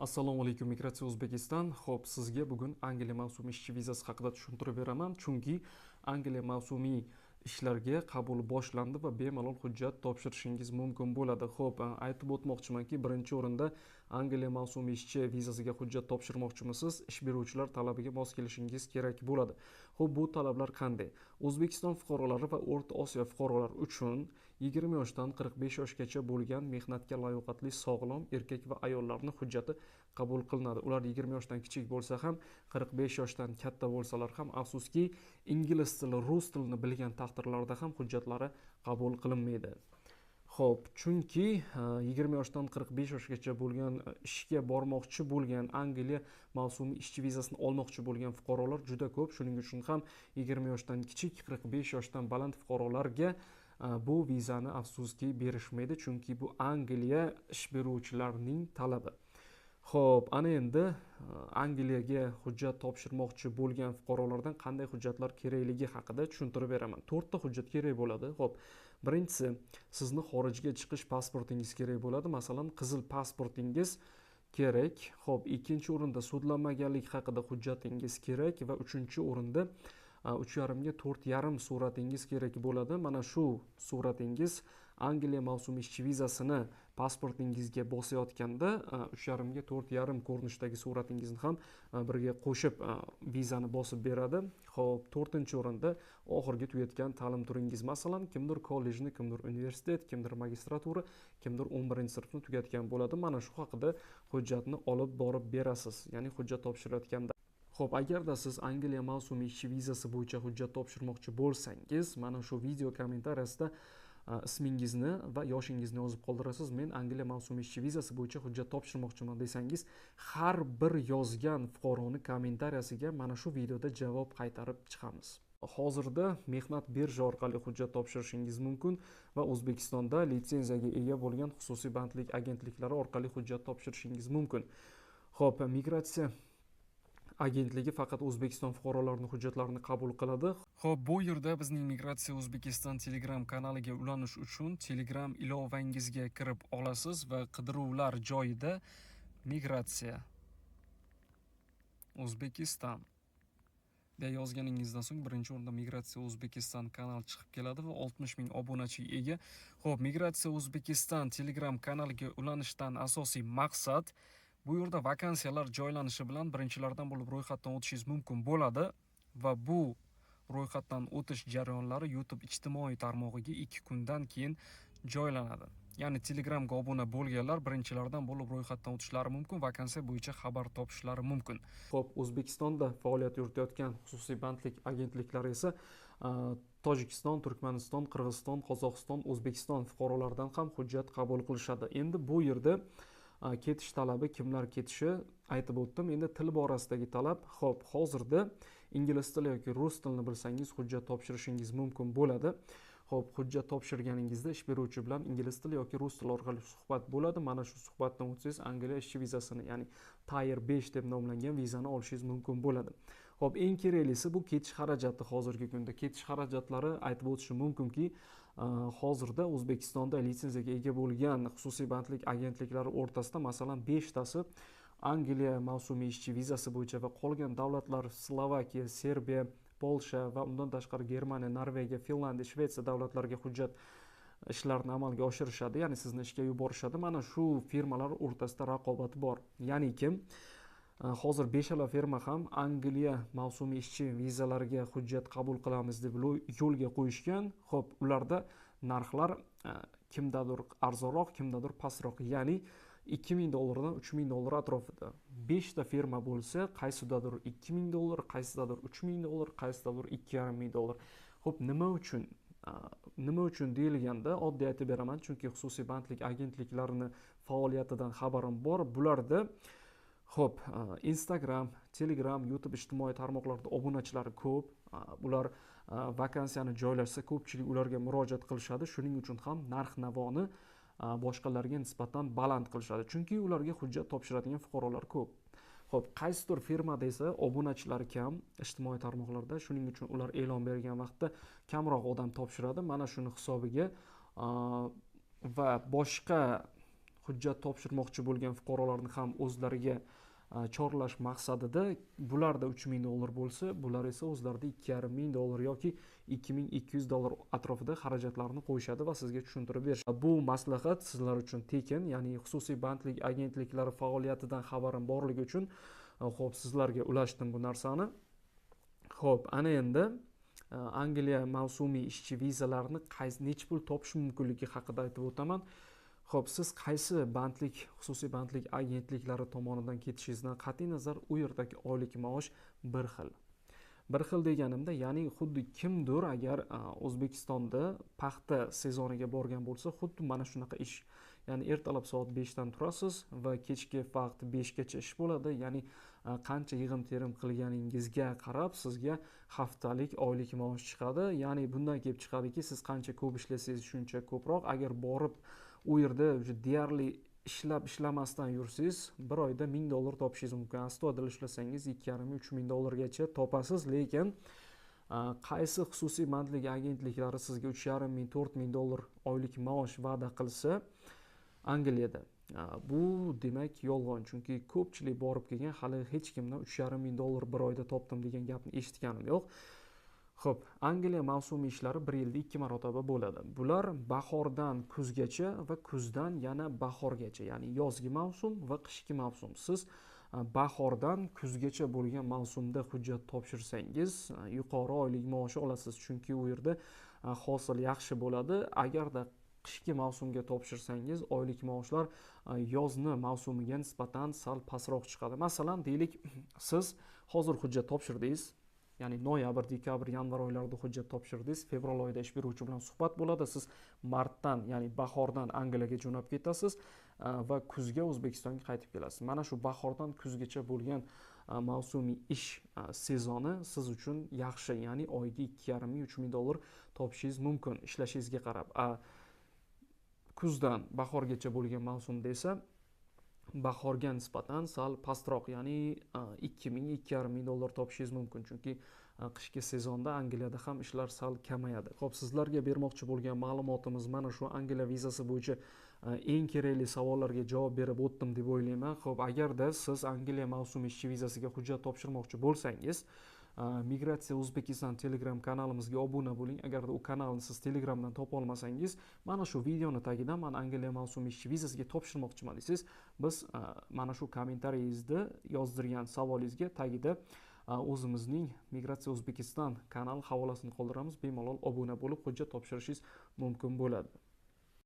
Assalomu alaykum, Migratsiya O'zbekiston. Xo'p, sizga bugun Angliya mavsumiy ishchi vizasi haqida tushuntirib beraman, chunki Angliya mavsumiy ishlarga qabul boshlandi va bemalol hujjat topshirishingiz mumkin bo'ladi. Xo'p, aytib o'tmoqchimanki, birinchi o'rinda Angliya mavsumiy ishchi vizasiga hujjat topshirmoqchimisiz, ish beruvchilar talabiga mos kelishingiz kerak bo'ladi. Xo'p, bu talablar qanday? O'zbekiston fuqarolari va O'rta Osiyo fuqarolari uchun 20 yoshdan 45 yoshgacha bo'lgan mehnatga layoqatli sog'lom erkak va ayollarning hujjati qabul qilinadi. Ular 20 yoshdan kichik bo'lsa ham, 45 yoshdan katta bo'lsalar ham, afsuski, ingliz tili, rus tilini bilgan taqdirlarda ham hujjatlari qabul qilinmaydi. Xo'p, chunki 20 yoshdan 45 yoshgacha bo'lgan ishga bormoqchi bo'lgan, Angliya mavsumiy ishchi vizasini olmoqchi bo'lgan fuqarolar juda ko'p. Shuning uchun ham 20 yoshdan kichik, 45 yoshdan baland fuqarolarga bu vizani afsuski berishmaydi, chunki bu Angliya ish beruvchilarining talabi. Xo'p, ana endi Angliyaga hujjat topshirmoqchi bo'lgan fuqarolardan qanday hujjatlar kerakligi haqida tushuntirib beraman. 4 ta hujjat kerak bo'ladi. Xo'p, birinchisi sizni xorijga chiqish pasportingiz kerak bo'ladi. Masalan, qizil pasportingiz kerak. Xo'p, ikkinchi o'rinda sudlanmaganlik haqida hujjatingiz kerak va uchinchi o'rinda 3,5 ga 4,5 suratingiz kerak bo'ladi. Mana shu suratingiz Angliya mavsumiy ishchi vizasini pasportingizga bosayotganda 3,5 ga 4,5 ko'rinishdagi suratingizni ham birga qo'shib vizani bosib beradi. Xo'p, to'rtinchi o'rinda oxirgi tugatgan ta'lim turingiz, masalan, kimdir kollejni, kimdir universitet, kimdir magistratura, kimdir 11-sinfni tugatgan bo'ladi. Mana shu haqida hujjatni olib borib berasiz, ya'ni hujjat topshirayotganda. Xo'p, agarda siz Angliya mavsumiy ishchi vizasi bo'yicha hujjat topshirmoqchi bo'lsangiz, mana shu video kommentariyasida ismingizni va yoshingizni yozib qoldirasiz. Men Angliya mavsumiy ishchi vizasi bo'yicha hujjat topshirmoqchiman desangiz, har bir yozgan fuqaroni kommentariyasiga mana shu videoda javob qaytarib chiqamiz. Hozirda mehnat birja orqali hujjat topshirishingiz mumkin va O'zbekistonda litsenziyaga ega bo'lgan xususiy bandlik agentliklari orqali hujjat topshirishingiz mumkin. Xo'p, migratsiya agentligi faqat O'zbekiston fuqarolarining hujjatlarini qabul qiladi. Xo'p, bu yerda bizning Migratsiya O'zbekiston Telegram kanaliga ulanish uchun Telegram ilovangizga kirib olasiz va qidiruvlar joyida Migratsiya O'zbekiston deya yozganingizdan so'ng birinchi o'rinda Migratsiya O'zbekiston kanal chiqib keladi va 60 ming obunachiga ega. Xo'p, Migratsiya O'zbekiston Telegram kanaliga ulanishdan asosiy maqsad bu yerda vakansiyalar joylanishi bilan birinchilardan bo'lib ro'yxatdan o'tishingiz mumkin bo'ladi va bu ro'yxatdan o'tish jarayonlari YouTube ijtimoiy tarmog'iga 2 kundan keyin joylanadi. Ya'ni Telegramga obuna bo'lganlar birinchilardan bo'lib ro'yxatdan o'tishlari mumkin, vakansiya bo'yicha xabar topishlari mumkin. Xo'p, O'zbekistonda faoliyat yuritayotgan xususiy bandlik agentliklari esa Tojikiston, Turkmaniston, Qirg'iziston, Qozog'iston, O'zbekiston fuqarolaridan ham hujjat qabul qilishadi. Endi bu yerda ketish talabi, kimlar ketishi aytib o'tdim. Endi til borasidagi talab, xo'p, hozirda ingliz tili yoki rus tilini bilsangiz hujjat topshirishingiz mumkin bo'ladi. Xo'p, hujjat topshirganingizda ish beruvchi bilan ingliz tili yoki rus tili orqali suhbat bo'ladi. Mana shu suhbatdan o'tsangiz Angliya ishchi vizasini, ya'ni Tier 5 deb nomlangan vizani olishingiz mumkin bo'ladi. Xo'p, eng keraklisi bu ketish xarajati. Hozirgi kunda ketish xarajatlari aytib o'tishim mumkinki, hozirda O'zbekistonda litsenziyaga ega bo'lgan xususiy bandlik agentliklari o'rtasida masalan 5 tasi Angliya mavsumiy ishchi vizasi bo'yicha va qolgan davlatlar Slovakiya, Serbiya, Polsha va undan tashqari Germaniya, Norvegiya, Finlandiya, Shvetsiya davlatlariga hujjat ishlarini amalga oshirishadi, ya'ni sizni ishga yuborishadi. Mana shu firmalar o'rtasida raqobat bor. Ya'ni kim hozir 5 firma ham Angliya mavsumiy ishchi vizalariga hujjat qabul qilamiz deb yo'lga qo'yishgan. Xo'p, ularda narxlar kimdadir arzonroq, kimdadir pastroq, ya'ni 2000 dollardan 3000 dollar atrofida. 5 ta firma bo'lsa, qaysidadir 2000 dollar, qaysidadir 3000 dollar, qaysidadir 2500 dollar. Xo'p, nima uchun? Nima uchun deyilganda oddiy aytib beraman, chunki xususiy bandlik agentliklarini faoliyatidan xabarim bor. Bularda xo'p, Instagram, Telegram, YouTube ijtimoiy tarmoqlarda obunachilari ko'p. Ular vakansiyani joylashsa, ko'pchilik ularga murojaat qilishadi. Shuning uchun ham narx-navoni boshqalarga nisbatan baland qilishadi, chunki ularga hujjat topshiradigan fuqarolar ko'p. Xo'p, qaysidir firmada esa obunachilari kam ijtimoiy tarmoqlarda, shuning uchun ular e'lon bergan vaqtda kamroq odam topshiradi. Mana shuni hisobiga va boshqa hujjat topshirmoqchi bo'lgan fuqarolarni ham o'zlariga chorlash maqsadida bularda 3000 dollar bo'lsa, bular esa o'zlarida 2,5 ming dollar yoki 2200 dollar atrofida xarajatlarni qo'yishadi va sizga tushuntirib berishadi. Bu maslahat sizlar uchun tekin, ya'ni xususiy bandlik agentliklari faoliyatidan xabarim borligi uchun xo'p, sizlarga ulashdim bu narsani. Xo'p, ana endi Angliya mavsumiy ishchi vizalarini qaysi, necha pul topish mumkinligi haqida aytib o'taman. Xo'p, siz qaysi bandlik, xususiy bandlik agentliklari tomonidan ketishingizdan qat'iy nazar u yerdagi oylik maosh bir xil. Bir xil deganimda, ya'ni xuddi kimdir agar O'zbekistonda paxta sezoniga borgan bo'lsa, xuddi mana shunaqa ish. Ya'ni ertalab soat 5 dan turasiz va kechki vaqt 5 gacha ish bo'ladi. Ya'ni qancha yig'im terim qilganingizga qarab sizga haftalik oylik maosh chiqadi. Ya'ni bundan kelib chiqadiki, siz qancha ko'p ishlasangiz shuncha ko'proq. Agar borib u yerda deyarli ishlab ishlamasdan yursangiz, bir oyda 1000 dollar topishingiz mumkin. Astoydil ishlasangiz 2,5-3 ming dollargacha topasiz, lekin qaysi xususiy bandlik agentliklari sizga 3,5 ming, 4 ming dollar oylik maosh va'da qilsa Angliyada, bu demak yolg'on, chunki ko'pchilik borib kelgan, hali hech kimdan 3,5 ming dollar bir oyda topdim degan gapni eshitganim yo'q. Xo'p, Angliya mavsumiy ishlari bir yilda 2 marotaba bo'ladi. Bular bahordan kuzgacha va kuzdan yana bahorgacha, ya'ni yozgi mavsum va qishki mavsum. Siz bahordan kuzgacha bo'lgan mavsumda hujjat topshirsangiz, yuqori oylik maosh olasiz, chunki u yerda hosil yaxshi bo'ladi. Agarda qishki mavsumga topshirsangiz, oylik maoshlar yozni mavsumiga nisbatan sal pastroq chiqadi. Masalan, deylik, siz hozir hujjat topshirdingiz, ya'ni noyabr, dekabr, yanvar oylarida hujjat topshirdingiz, fevral oyida ish beruvchi bilan suhbat bo'ladi. Siz martdan, ya'ni bahordan Angliyaga jo'nab ketasiz va kuzga O'zbekistonga qaytib kelasiz. Mana shu bahordan kuzgacha bo'lgan mavsumiy ish sezoni siz uchun yaxshi, ya'ni oyiga 2,5 ming, 3 ming dollar topishingiz mumkin ishlashingizga qarab. Kuzdan bahorgacha bo'lgan mavsumda esa bahorga nisbatan sal pastroq, ya'ni 2 ming, 2,5 ming dollar topishingiz mumkin, chunki qishki sezonda Angliyada ham ishlar sal kamayadi. Xo'p, sizlarga bermoqchi bo'lgan ma'lumotimiz mana shu. Angliya vizasi bo'yicha eng kerakli savollarga javob berib o'tdim deb o'ylayman. Xo'p, agarda siz Angliya mavsumiy ishchi vizasiga hujjat topshirmoqchi bo'lsangiz, Migratsiya O'zbekiston Telegram kanalimizga obuna bo'ling. Agarda u kanalni siz Telegramdan topa olmasangiz, mana shu videoni tagidan "Man Angliya mavsumiy ishchi vizasiga topshirmoqchiman" desangiz, biz mana shu kommentariyingizda yozdirgan savolingizga tagida o'zimizning Migratsiya O'zbekiston kanali havolasini qoldiramiz. Bemalol obuna bo'lib hujjat topshirishingiz mumkin bo'ladi.